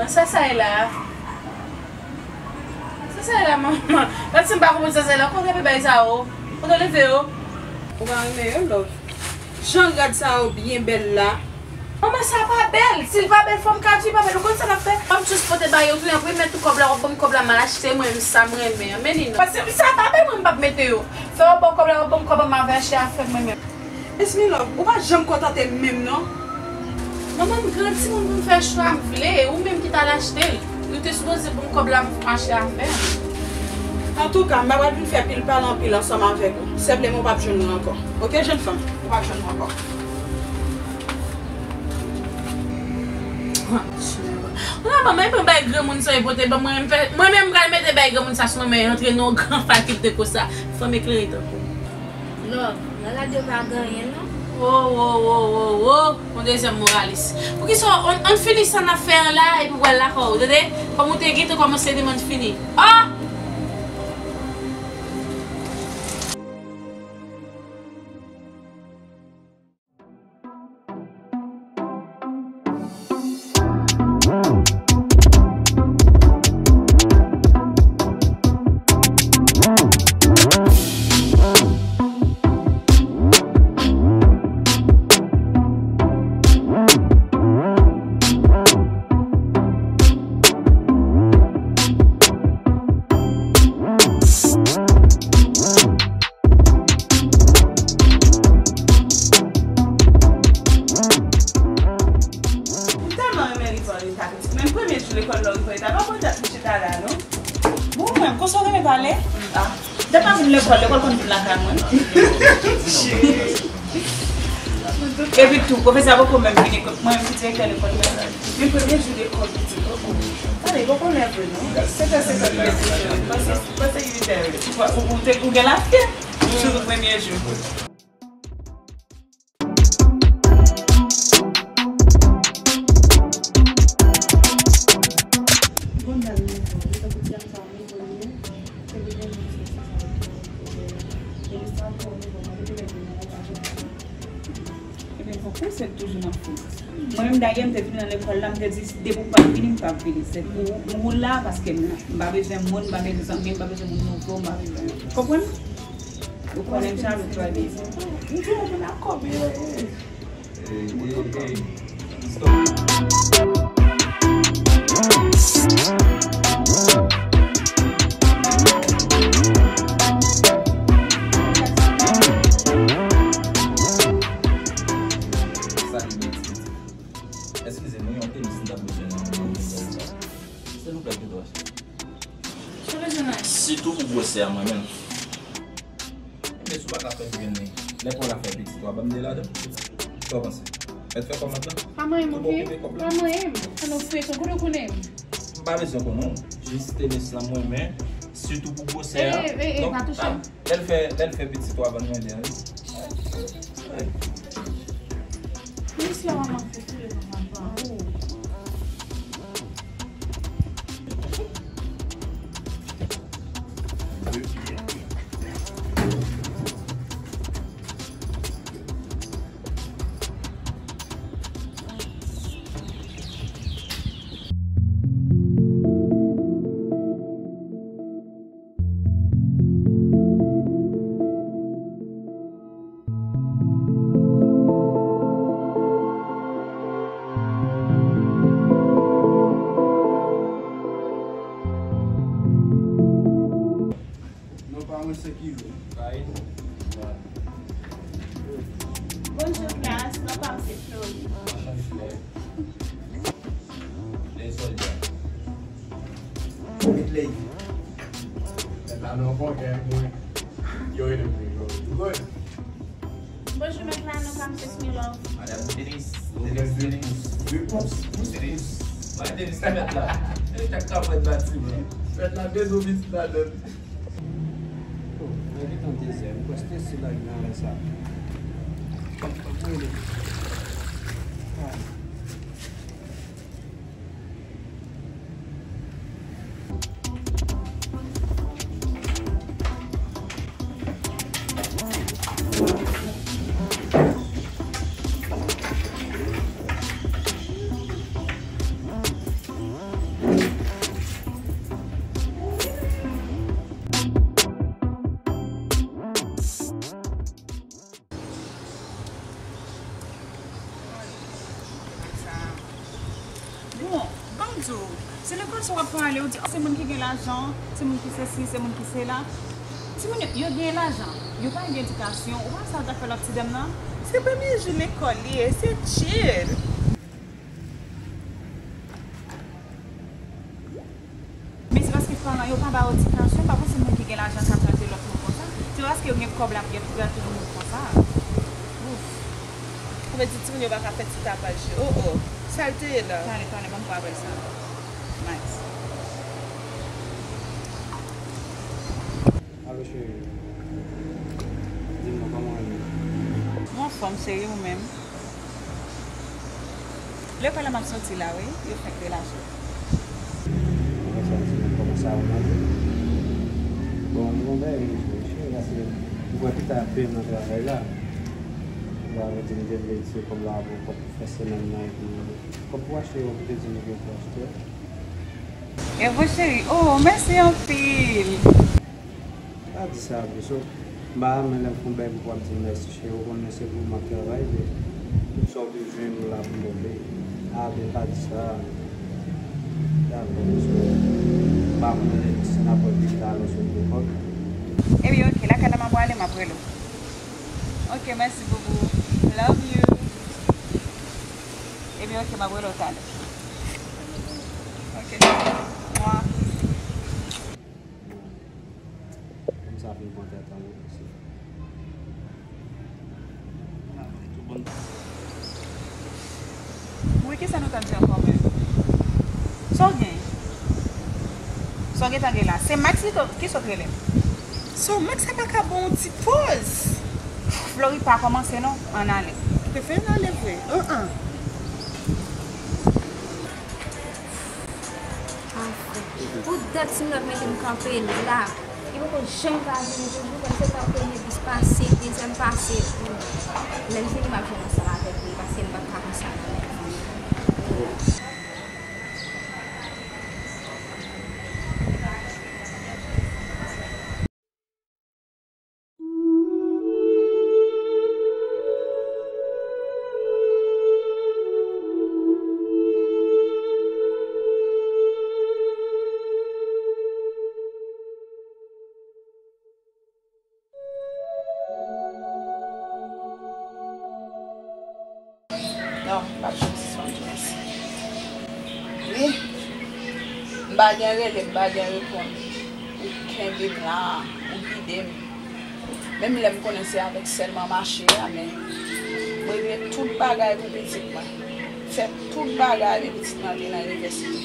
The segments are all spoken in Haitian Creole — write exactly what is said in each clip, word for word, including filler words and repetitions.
Sa sa ye la? Sa sa ye la, manman? Gad si m pa konprann sa sa ye la. Kote w leve bagay sa yo? Kote w leve yo? Ou pa renmen yo, love? Jan rad sa yo byen bèl la. Manman, sa pa bèl. Si l pa bèl, fò m ka di pa bèl. Ou konn sa n ap fè? Fò m jis pote ba yo tou, apre mèt tout kòb la, w ap ban m kòb la, m al achte mwen menm sa m renmen an. Men li non. Paske sa pa bèl, mwen m p ap mete yo. Fè w ba w kòb la, w ap ban m kòb an, m al achte afè mwen menm. Miss Milove, ou pa janm kontante m menm non. Manman, m gran timoun pou m fè chwa m vle, ou menm ki t al achte l. Ou te sipoze ban m kòb la pou m achte afè m. Antouka, m pa pral vin fè pil pale anpil ansanm avèk ou. Sèlman ou p ap jwenn mwen ankò. Oke, jèn fanm? Ou p ap jwenn mwen ankò. Wala, manman, e pran bay granmoun sa, e pote ban mwen, mwen menm, m pral mete bay granmoun sa sou mwen, men antre nan yon gran fakilte konsa. Fanm eklere tankou. Love, nan radyo pa gen anyen non. Wo, wo, wo, wo, wo. Yon dezyèm moralis. Poukisa, ann, ann fini sa n ap fè an la, epi w al lakay ou, tande? Kòm ou te gentan kòmanse demen, fini. Ah! M tèlman renmen lekòl eta pitit mwen. Premye jou lekòl la, lekòl eta, pa pote tèt ou chita la, non. Bon, mwen, konsa w renmen pale? Ah, m te pa vin lekòl, lekòl konn vin lakay mwen. Epi tou, pwofesè a poko menm vini kot mwen, menm ki direktè lekòl la. Men premye jou lekòl, pitit, oh, oh. Tande, poko lè vre, non. Sèt è senkant premye jou, panse, panse uit è. Ou, ou, ou te, ou gen lafyè? Sou premye jou. Ebyen, fòk ou sèt toujou nan fout. Mwen menm, dayè, m te vini nan lekòl la, m te di, depi w pa vini, m p ap vini. Se pou ou la, paske m la. M pa bezwen moun, m pa bezwen zanmi, m pa bezwen moun nouvo, m pa bezwen. Konprann? Ou konnen m chalou twò de. M di ou moun ap kòbe yo ye. Ey, ey, ey. Stop. Sa ki bèl ti pitit. Eskize m wi, yon tenis m t ap bezwen nan, nan, nan, nan. Silvouplè, pito. Sa bezwen nan? Sitou pou gwosè a mwen menm. Ebyen, si w pa ka fè m jwenn li, lè pa w la fè pitit, w a ban m de ladan? Sa w panse? Mèt fè kòmand lan? Pa manyen m, oke? Pa manyen m. Sa nou fè, kote w konnen m? M pa bezwen konnen w. Jis tenis lan m renmen, sitou pou gwosè a. Ey, ey, ey, pa touche m. Lè l fè, lè l fè pitit, w a ban m mwen de. Ey. Mesye a manke koule nan papa. Non pa mwen se Kilo. Bonjou klas, non pa m se Flori. Enchanté. Lè sòlda. Met lèy. Mèt la nan kòkè mwen. Yo, yo, yo, yo. Bonjou mèt la, non pa m se Smilove. Madam Denise. Denise, Denise. Repons. Denise. Mwen Denise la mèt la. E chak ka mwen bati mwen. Mèt la bezwen pitit ladan. Oh, mwen gentan dezè. Mwen kwè se te sila ki nan lè sa. Di w, se lekòl sa w ap prale, ou di, "Ah, se moun ki gen lajan, se moun ki sesi, se moun ki sela." Timoun yo, yo gen lajan, yo pa gen edikasyon, ou pa sa yo t ap fè lòt ti dam nan? Se premye jou lekòl li ye, se chill. Men se paske paran yo pa ba yo edikasyon, pa konn si moun ki gen lajan ka trete lòt moun konsa. Se paske yo gen kòb la pou y ap trete yon moun konsa. Ouf. Ou vle di timoun yo pa ka fè ti tapaj yo? Oh, oh. Sa l te ye la? Talè, talè, ban m pran apèl sa. Nice. Alo, cheri. Di m non, kòman w ye? Mwen anfòm, cheri, ou menm? Lekòl la m ap soti la, wi. Yo fenk relase. Mwen soti, men kòman sa ou mande? Bon, m gon bagay m di w, cheri, paske m kwè pita ap peye m nan travay la. Ou pa vle di m te vle itilize kòb la pou kòb pou fè semèn nan, epi kòb pou achte yo, ou te di m gen pou achte. E bon, cheri. Oh, mèsi anpil. Pa di sa, bro. So, m pa renmen lè m fè yon bagay pou w ap di m mèsi, cheri. Ou konnen se pou m ap travay, men tout sa w bezwen, m la pou m obeyi. Ah, ben, pa di sa. Dakò, bro. So, m pa konnen lè si n ap wè pita lè sou lekòl. Ebyen, oke, lakay la m ap prale, m ap rele w. Oke, mèsi, boubou. Love you. Ebyen, oke, m ap rele w talè. Oke. Mwa. Kòm sa fin pran tèt an wi, mesye. Wi, kisa nou t ap di ankò menm? Sa w gen? Sa w gentan gen la? Se Max li to-, ki sot rele m? So, Max sa pa ka ba w yon ti pòz? Flori pa kòmanse non, ann ale. Te fè ann ale vre. An, an. Anfen, pou dat Simla ap mete m kanpe la. Li poko janm ka vini toujou, kòm se pa premye bis pase, dezyèm pase. Lè l vini, m ap jwenn ansanm avèk li, paske m p ap ka konsa non. Non, m p ap janm sispann di w mèsi. Wi, m pa gen rele, m pa gen reponn. Ou kenbe m la, ou gide m. Menm lè m konnen se avèk sèlman mache a, men m regle tout bagay pou pitit mwen. Fè tout bagay, men pitit mwen antre nan inivèsite.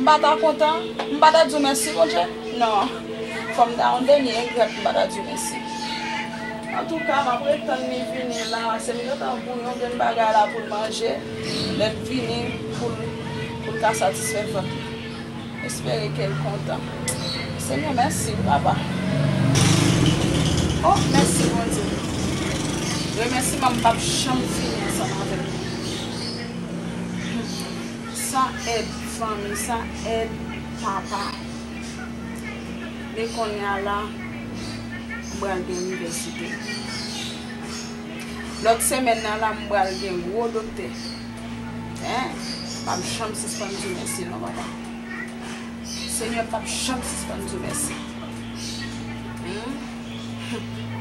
M pa ta kontan, m pa ta di w mèsi, Bondye? Non. Fò m ta yon dènye engrèt, m pa ta di w mèsi. Antouka, m ap ret tann li vini la. Se m gentan bouyon, gen bagay la pou l manje. Lè l vini, pou l, pou l ka satisfè vant li. Espere ke l kontan. Senyè, mèsi wi, papa. Oh, mèsi, Bondye. Remèsiman m p ap janm fini ansanm avèk ou. San èd fanmi, san èd papa. Men kounye a la, m pral gen inivèsite. Lòt semèn nan la, m pral gen gwo doktè. Hein? M p ap janm sispann di w mèsi non, papa. Senyè, m p ap janm sispann di w mèsi. Hmm?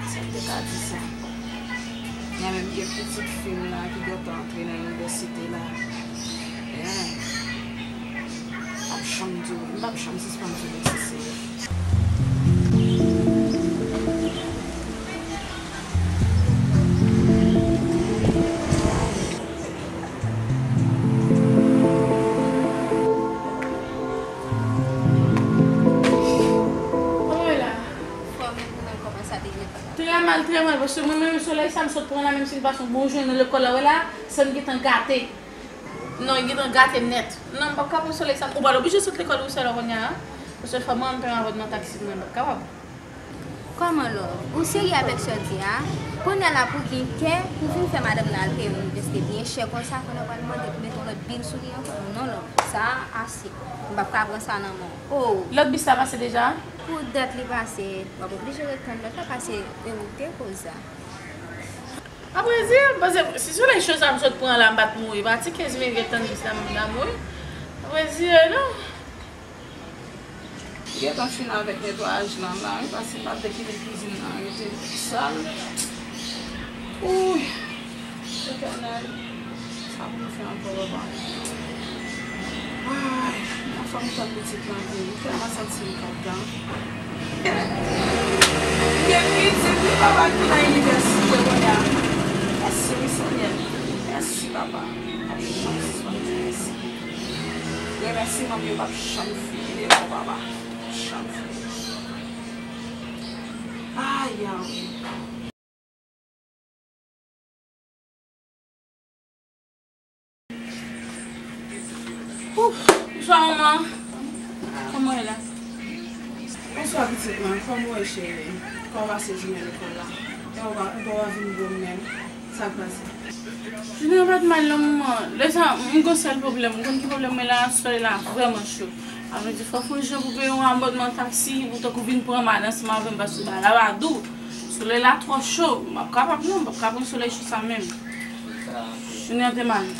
Si m te ka di sa. Mwen menm gen pitit fi m la ki gentan antre nan inivèsite la. Hein? M p ap janm di w, m p ap janm sispann di w mèsi, Senyè. Kòman w ye la? Fò men pou mwen kòmanse ap deje papa. Trè mal, trè mal, paske mwen menm solèy sa m sot pran la, menm si m pase yon bon jounen nan lekòl la, wè la, san m gentan gate. Non, li gentan gate m nèt. Non, m p ap ka pran solèy sa. Ou pral oblije sot lekòl ou sèl kounye a, paske fò manman m peye avè m nan taksi pou mwen, m p ap kapab. Kòman love? Ou serye avèk sa w di a? Kounye a la pou gen kè pou vin fè madanm nan al peye yon inivèsite byen chè konsa, kounye a w pral mande pou mete yon lòt bil sou li ankò? Non love, sa a ase. M p ap ka pran sa nan men w. Oh! Lòt bis la pase deja? Pou dat li pase, w ap oblije ret tann lòt la pase e ou te koz sa. Apre di, paske si se yon chans sa m sot pran la, m pa t mouri. Pa ti kenz minit ret tann bis la, m ta mouri. Rezye non. Gentan fin avèk netwayaj lan la, wi, paske m pa t vle kite kwizin nan rete sal. Ouy, Etènèl, sa pou m fè ankò, papa? Ay, mwen fò m tann pitit lan vini, m tèlman santi m kontan. M gen pitit, wi, papa, ki nan inivèsite kounye a. Mèsi, wi, Senyè. Mèsi, papa. M ap janm sispann di mèsi. Remèsiman m yo p ap janm fini devan w, papa. P ap janm fini. Ay, Yahweh. Ouf, bonswa manman. Kòman w ye la? Bonswa pitit mwen, kòman w ye cheri? Kòman w pase jounen lekòl la? E w pa, w pa vin gwo menm? Sa k pase? Jounen an pa t mal non manman. Lè sa, m gon sèl pwoblèm. M konn ki pwoblèm mwen la, solèy la vrèman cho. Sa vle di fò w fè yon jan pou peye yon abònman taksi, pou tankou vin pran m ale ansanm avè m, paske bagay la pa dou. Solèy la twò cho. M p ap kapab non, m p ap ka pran solèy cho sa menm. Jounen an te mal.